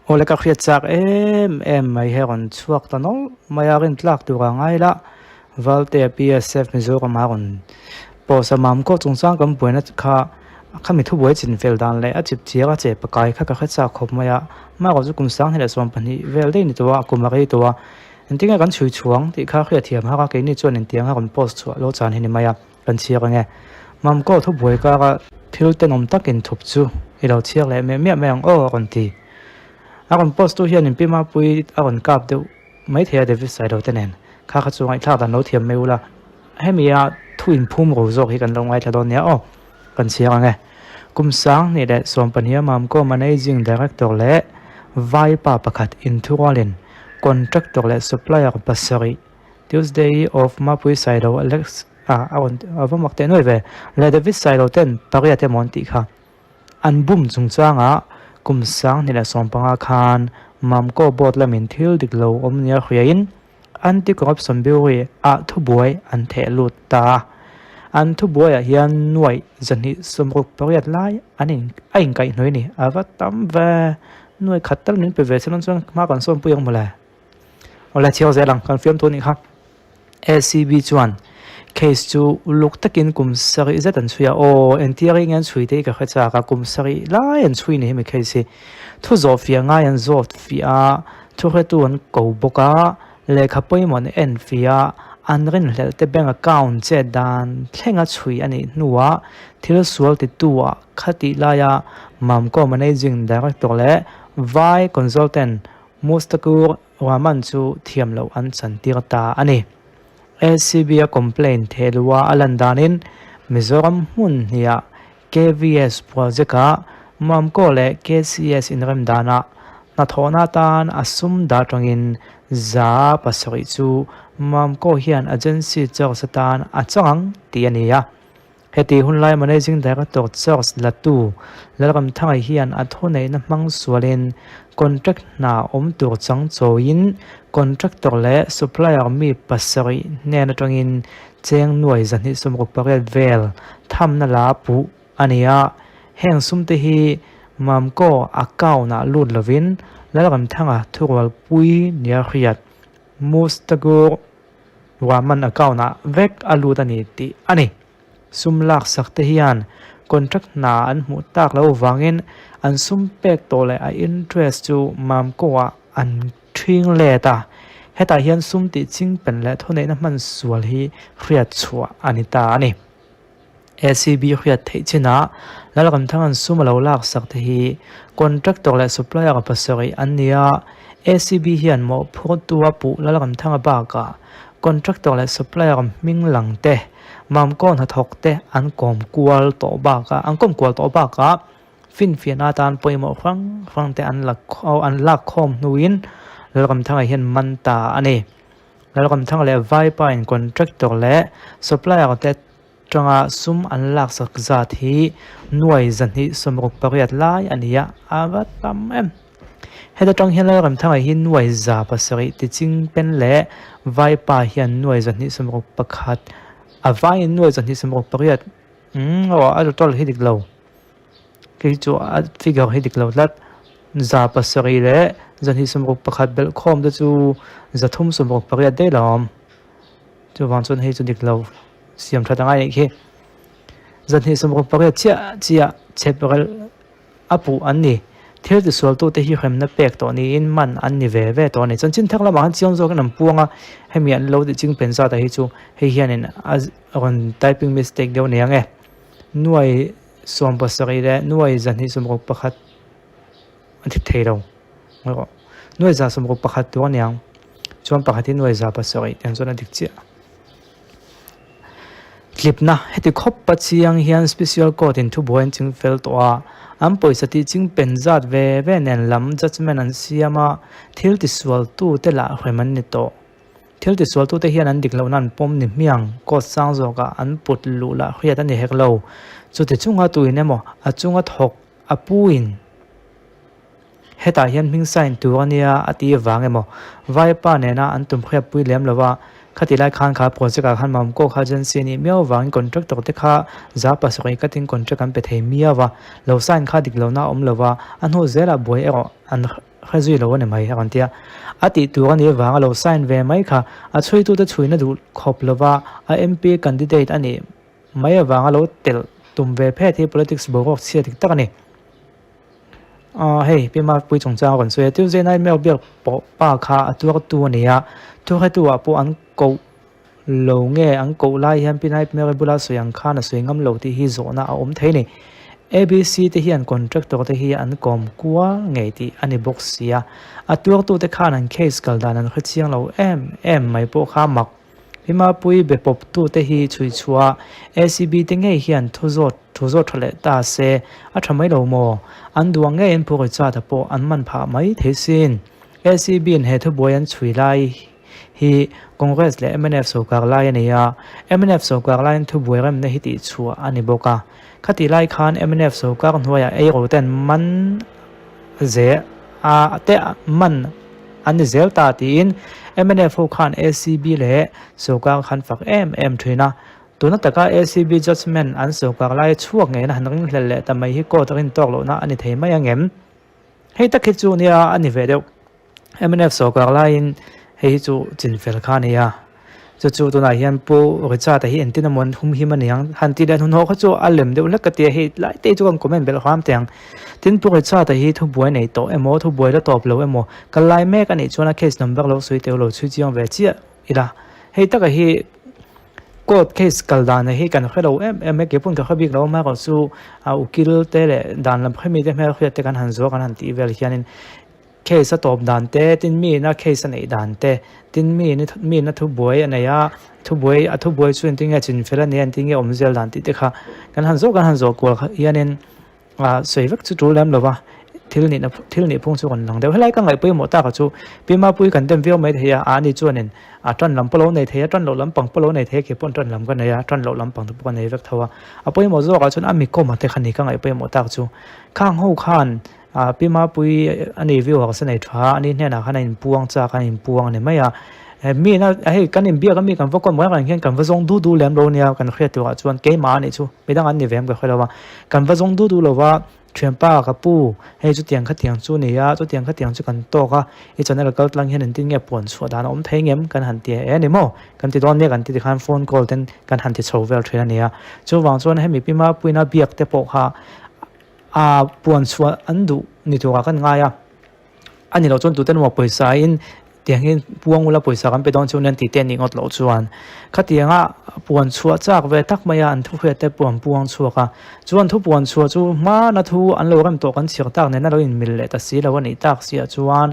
Awle ka hriat chak em em mai hi a rawn chhuak ta nawlh mai a, rin tlak tur a ngai la. Valtea PSF Mizoram a rawn post a, Mamkaw chungchang kan buaina kha khami thubuai chin fel dan leh a chip chiang a che pakai kha ka hre chak khawp mai a. Hmarawh chu kum 2012 vel daih ni tawh a, kum a rei tawh a. Engtin nge kan chhui chhuang tih kha hriat thiam har a, keini chuan intiang a rawn post chhuah lo chan hi ni mai a, kan chhiar ang e. Mamkaw thubuai kara thil tenawm takin thup chu i lo chhiar leh miah miah mai ang aw a rawn ti. A rawn post tu hian inpi mapui a rawn kap deuh mai thei a David Sailo te nen. Kha kha chu ngaihthlak dan lo thiam mai ula. Hemi a thu inphum ro zawk hi kan lo ngaithla dawn nia aw. Kan chhiar ang e. Kum 2012 a Mamkaw Managing Director leh Vaipa pakhat inthurualin Contractor leh Supplier pasarih Tuesday of Mapui Sailo Alex a a rawn a va mak teh nuai ve leh David Sailo ten pariat emaw an tih kha. An bum chungchangah kum 2015 khan Mamkaw Board lamin thil dik lo awm nia hriain Anti-Corruption Bureau ah thubuai an theh lut ta a. An thubuaiah hian nuaih 268 lai an in a inkaihhnawih a ni. A va tam ve. Nuaih khat tal min pe ve se chuan hma kan sawnpui ang mawle. Awle chhiau zel ang kan fiamthu anih kha. ACB chuan case chu uluk takin kum sarih zet an chhui a. Aw entir hi nge an chhui te hi ka hre chak a, kum sarih lai an chhui ni hemi case hi. Thu zawh fiah ngai an zawt fiah a, thuhretu an ko bawk a, lehkha pawimawh an en fiah a, an rinhlelh te bank account chet dan thlenga chhui a nih hnuah thil sual titu ah khatih laia Mamco Managing Director leh Vai Consultant Mustakur Rahman chu thiam loh an chantir ta a ni. ACB a complaint theh luh a a lan danin Mizoram hmun hniah KVS project-ah Mamco leh KCS inrem danah hnathawhna atan a sum dah tangin 7% chu Mamco hian agency charge atan a chang ang tih a ni a. Heti hunlai Managing Director Charles Latu Lalramthanga hian a thuneihna hmang sualin contract hna awm tur chang chawiin contractor leh supplier mi pasarih hnen atangin cheng nuai 268 vel thamna la puh a ni a. Heng sumte hi Mamco account-ah lut lovin Lalramthanga thurualpui nia hriat Mustagur Rahman account-ah vek a lut a ni tih a ni. Sum lak sak te hian contract hna an hmuh tak loh vangin an sum pek tawh leh a interest chu Mamco-ah an ṭhing let a. Hetah hian sum tih chingpen leh thuneihna hman sual hi hriat chhuah a ni ta a ni. ACB hriat theih chinah Lalramthanga'n sum a lo lak sak te hi contractor leh supplier pasarih an ni a, ACB hian mawhphurtu a puh Lalramthanga bakah contractor leh supplier hming lang te, Mamkaw hnathawk te an kawm kual tawh bakah an kawm kual tawh bakah finfiahna atan pawimawh hrang hrang te an la an lak khawm hnuin Lalramthanga hian man ta a ni. Lalramthanga leh Vaipain contractor leh supplier te tanga sum an laksak zat hi nuai 268 lai a ni a, a va tam em. Heta tang hian Lalramthanga hi nuai 7% ti ching pen leh Vaipa hian nuai 261 a vaiin nuai 268 umm aw a total hi dik lo. Kei chu a figure hi dik lo tlat. 7% leh 261 belh khawm te chu 368 daih lo a awm. Chuvang chuan hei chu dik lo siam that angai anih khi. 268 chiah chiah chhep rel a puh an ni. Thil tisualtute hi hremna pek tawh niin man an ni ve ve tawh a ni. Chanchin thar lamah khan chiang zawkin an puang a, hemi an lo tih ching pen zat ah hi chu hei hianin a rawn typing mistake deuh aniang e. Nuai 70 leh nuai 261 an thi thei lo. Nuai 161 tur aniang. Chuan pakhat hi nuai 7% tiang chuan a dik chiah. Tlipna, Heti khawp pa chiang hian Special Court in thubuai an ching fel tawh a, an pawisa tih ching pen zat ve ve nen lam judgement an siam a, thil tisualtu te lah hrem an ni tawh. Thil tisualtute hian an dik lohna an pawm ni hmiang, court sang zawkah an put luh lah hriat a ni hek lo. Chuti chunga tuin emaw a chunga thawk a puin hetah hian hming sign tur a nia a ti vang emaw Vaipa nena an tum hriatpui lem lo va, khati lai khan kha project ah khan Mamco kha agency a nih miau vangin contractor te kha 7% katin contract an pe thei miau va, lo sign kha dik lohna a awm lo va, a hnu zelah buai erawh an. hre zui lo a ni mai a rawn ti a. A tih tur a nih avanga lo sign ve mai kha a chhuitute chhuina duh khawp lova a MP candidate a nih mai avanga lo telh tum ve phet hi politics boruak chhia dik tak a ni. Aw hei Pi Mapui chungchang a rawn sawi a, Tuesday night Mel biak pawh pa kha a tuartu a ni a, thuhretu ah pawh an koh lo nge an koh lai hian Pi Nightmare bula sawi ang khan a sawi ngam lo tih hi zawhna a awm thei a ni. ABC te hian contractor te hi an kawm kual ngei tih a ni bawk si a, a tuartu te khan an case kal dan an hre chiang lo em em mai pawh kha mak. Pi Mapui be pawp tu te hi chhui chhuah ACB te ngei hian thu zawt thu zawt tha leh ta se a tha mai lo maw? An duang ngei an phur Richard a pawh an man phah mai thei sin. ACB in he thubuai an chhui lai hi Congress leh mnf sawrkar lai a ni a, mnf sawrkar laiin thubuai remna hi tih chhuah a ni bawk a. Khatih lai khan mnf sawrkar hnuaiah eiru ten man zel a te man an ni zel ta tiin mnf ho khan ACB leh sawrkar khan fak em em thin a. Tuna taka ACB judgement an sawrkar laia chhuak ngeina han ringhlel leh ta mai hi court rin tawk lohna a ni thei mai angem? Hei tak hi chu nia a ni ve deuh. Mnf sawrkar laiin hei hi chu chinfel kha a ni a, chu chu tunah hian Pu Richard-a hi engtin emaw an humhim a ni ang han tih leh hnuhnawh kha chu a lem deuh hlek ka ti a, hei lai te hi chu kan comment belh hram teh ang. Tin Pu Richard-a hi thubuai nei tawh emaw thubuai la tawp lo emaw kal lai mek a nih chuan a case number lo sawi teuh lo chhui chiang ve chiah ila. Hei taka hi court case kal dan hi kan hre lo em em a, keipawhin ka hre bik lo amaherawh chu a ukil te leh dan lam hre mite hmelhriat te kan han zuah kan han tih vel hianin Case a tawp dan te, tin miin a case a neih dan te, tin miin miin a thubuai a nei a, thubuai a thubuai chu engtin nge chinfel a nia engtin nge awm zel dan tih te kha kan han zawh kan han zawh kual hianin ah sawi vek chu tul lem lo va, thil nihna thil nih phung chu kan lang deuh. Helai ka ngaih pawimawh tak a chu Pi Mapui kan dem viau mai thei a, a ni chuanin a tan lam pawh lo nei thei a, tan loh lampang pawh lo nei thei a, keipawh tan lam ka nei a, tan loh lampang te pawh ka nei vek tho a, a pawimawh zawkah chuan a mi kawm a te kha ni ka ngaih pawimawh tak chu khang ho khan Ah Pi Mapui a ni view ah ka nei tha a ni hnenah khan a inpuang chak a inpuang a ni mai a mi na hei kan inbiak a mi kan va kawm reng hian kan va zawng du du lem lo nia kan hriat turah chuan keimah a nih chu midang an ni ve em ka hre lo a kan va zawng du du lo va thianpa ka pu hei chutiang khatiang chu a ni a chutiang khatiang chu kan tawk a i channel kal tlang hian engtin nge puan chhuah dan a awm thei ngem kan han ti e a ni maw kan ti dawn nia kan ti tikhan phone call ten kan han ti chho vel thin a ni a chuvang chuan hemi Pi Mapuina biak te pawh kha A puan chhuah an duh ni turah kan ngai a, a ni loh chuan tute emaw pawisa in tiang hian puang ula pawisa kan pe dawn chu nen tih te a nih ngawt loh chuan khatianga puan chhuah chak ve tak mai a an thu hriat te puan puang chhuak a, chuan thu puan chhuah chu hmana thu an lo rem tawh kan chhiar tak nen a lo inmil leh ta si lo a nih tak siah chuan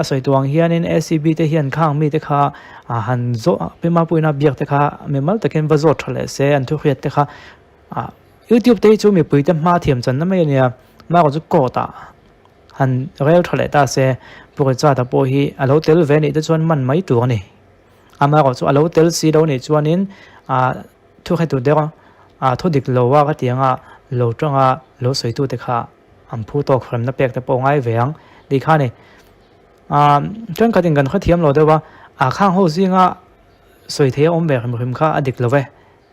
a sawi tu ang hianin ACB te hian khang mite kha han zawh Pimapuina biak te kha mimal takin va zawt tha leh se an thu hriat te kha Ah YouTube te hi chu mipui te hma thiam channa mai a nia, Mark chu court ah han rel tha leh ta se, Pu Richard-a pawh hi a lo tel ve anih te chuan man mai tur a ni. Amaherawh chu a lo tel si lo anih chuanin ah thu hretu deuh a, ah thu dik lo a ka ti anga lo tanga lo sawitu te kha an phu tawk hremna pek te pawh ngai ve ang tih kha a ni. Ah thenkhatin kan hrethiam lo deuh a, ah khang ho zinga sawi theih a awm ve hrim hrim kha a dik lo ve.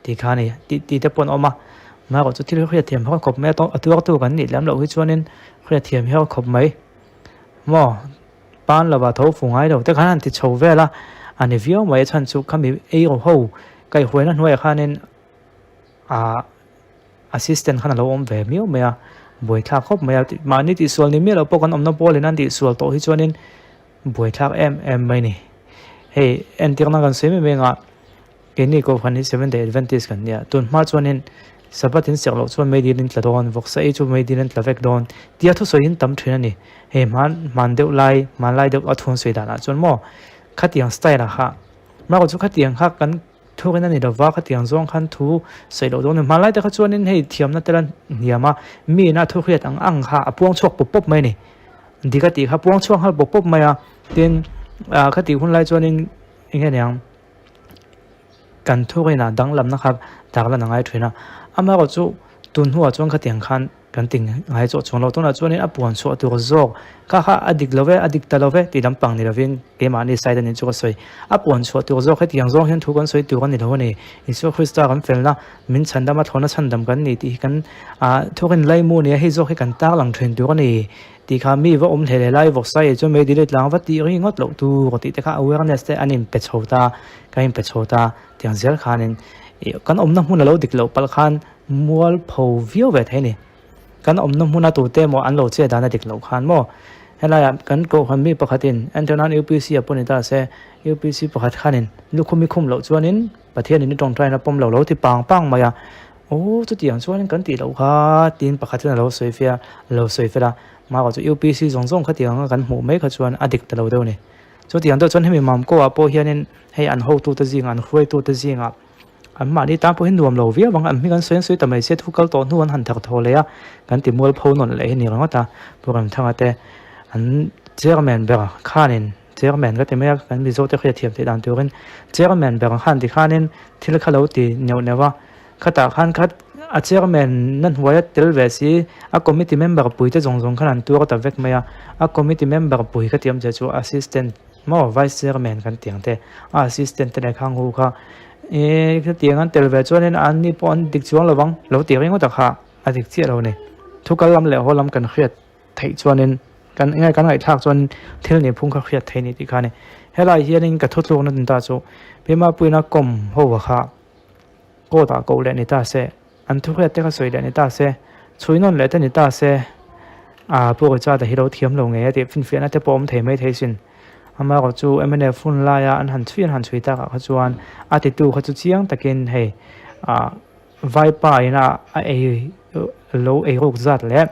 Tih kha a ni, tih tih te pawh an awm a, amaherawh chu thil hriatthiam har khawp mai a, a tuartu kan nih lem loh hi chuanin hriatthiam hi har khawp mai maw, pan lova tho fu ngai lo te khan han ti chho vel a, a ni viau mai a chhan chu khami ei ro ho kaihhuaina hnuaiah khanin ah assistant khan a lo awm ve miau mai a, buaithlak khawp mai a, mahni tihsual ni miah loh pawh kan awmna pawlin an tihsual tawh hi chuanin buaithlak em em mai a ni, hei entirna kan sawi mai mai ang a. Keini Kohhran hi Seventh Day Adventist kan nia. Tun hma chuanin Sabbath in serh loh chuan meidil in tla dawn, vawksa ei chu meidil an tla vek dawn tia thusawi in tam thin a ni. Hei hman hman deuh lai, hmanlai deuh a thu an sawi danah chuan maw khatiang style ah kha marawh chu khatiang kha kan thurin a ni lova, khatiang zawng khan thu sawi loh dawn a ni. Hmanlai te kha chuanin hei thiamna te la hniam a, mi ina thu hriat ang ang kha a puang chhuak pawp pawp mai a ni. Dik a tih kha puang chhuak nghal pawp pawp mai a, tin ah khatih hun lai chuanin eng nge niang. Kan thurinah danglamna kha tarlan a ngai thin a, amaherawh chu tun hnuah chuan khatiang khan kan ti ngai chawh chuang lo. Tunah chuanin a puan chhuah tur zawk kha kha a dik lo ve, a dik ta lo ve tih lampang ni lovin keimahni side a nih chu ka sawi. A puan chhuah tur zawk hetiang zawng hian thu kan sawi tur a ni lo a ni. Isua Krista kan felna, min chhandam a thlawhna chhandam kan ni tih hi kan ah thurin laimu nia hei zawk hi kan tarlang thin tur a ni. Tih kha mi va awm hle hle lai vawk sai chuan mei delete lang va tih ri ngawt loh tur tih te kha awareness te an inpe chho ta, kan inpe chho ta tiang zel khanin ih kan awmna hmun a lo dik loh palh khan mualpho viau ve thei a ni. Kan awmna hmuna tute emaw an lo che dan a dik loh khan maw helaiah kan kohhran mi pakhatin entirnan UPC a pawh ni ta se UPC pakhat khanin lukhum i khum loh chuanin Pathianin i tawngtaina pawm lo lo ti pang pang mai a. Aw chutiang chuanin kan tih loh kha tiin pakhat chuan a lo sawi fia a lo sawi fel a, mahka chu UPC zawng zawng khatiang anga kan hmuh mai kha chuan a dik ta lo deuh a ni. Chutiang deuh chuan hemi Mamko ah pawh hianin hei an hotute zingah an hruaitute zingah an mahni tan pawh hi nuam lo viau ang, an hming an sawi an sawi ta mai sia thu kal tawh hnu an han thak thaw leh a, kan ti mualpho nawn leh hi ni ringawt a, Pu Remthanga te an chairman ber khanin Chairman ka ti mai a, kan Mizo te hriat thiam theih dan turin Chairman ber ang khan tikhanin thil kha lo ti neuh neuh a, khatah khan khat a Chairman na hnuaia tel ve si a committee member pui te zawng zawng khan an tuar ta vek mai a, a committee member pui ka ti awm che chu Assistant maw Vice Chairman kan tih ang te, a Assistant te leh khang hu kha ih khatiang an tel ve chuanin an ni pawh an dik chuang lo vang lo tih ringawt a kha a dik chiah lo a ni. Thu kal lam leh haw lam kan hriat. theih chuanin kan enge kan ngaihthlak chuan thil nih phung kha hriat theih ni tih kha a ni. Helai hianin ka thuthlukna ni ta chu Pima Puina kawm ho kha court ah koh leh ni ta se, an thu hriat te kha sawi leh ni ta se, chhui nawn leh te ni ta se, ah Pu Richard-a hi lo thiam lo ngei a tih finfiahna te pawh awm thei mai thei sin. Amaherawh chu mnf hun laia an han chhui an han chhui takah kha chuan a titu kha chu chiang takin hei ah Vaipa ina a ei lo eiruk zat leh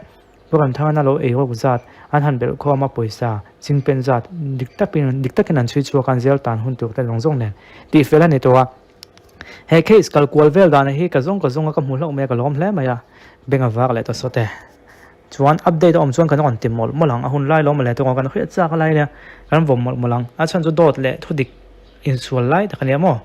Pu Ramthangana lo ei rawk zat, an han belh khawm a pawisa, chingpen zat, dik takin dik takin an chhui chhuak a, an zel tan hun tur te zawng zawng nen tih fel a ni tawh a. He case kal kual vel dana hi ka zawng ka zawng a ka hmu hlauh mai a ka lawm hle mai a, beng a var leh ta sawt e. Chuan update a awm chuan kan rawn ti mawlh mawlh ang, a hun lai lo mawle tawng a kan hriat chak a lai nia kan vawm mawlh mawlh ang, a chhan chu dawt leh thudik insual lai tak a nia maw.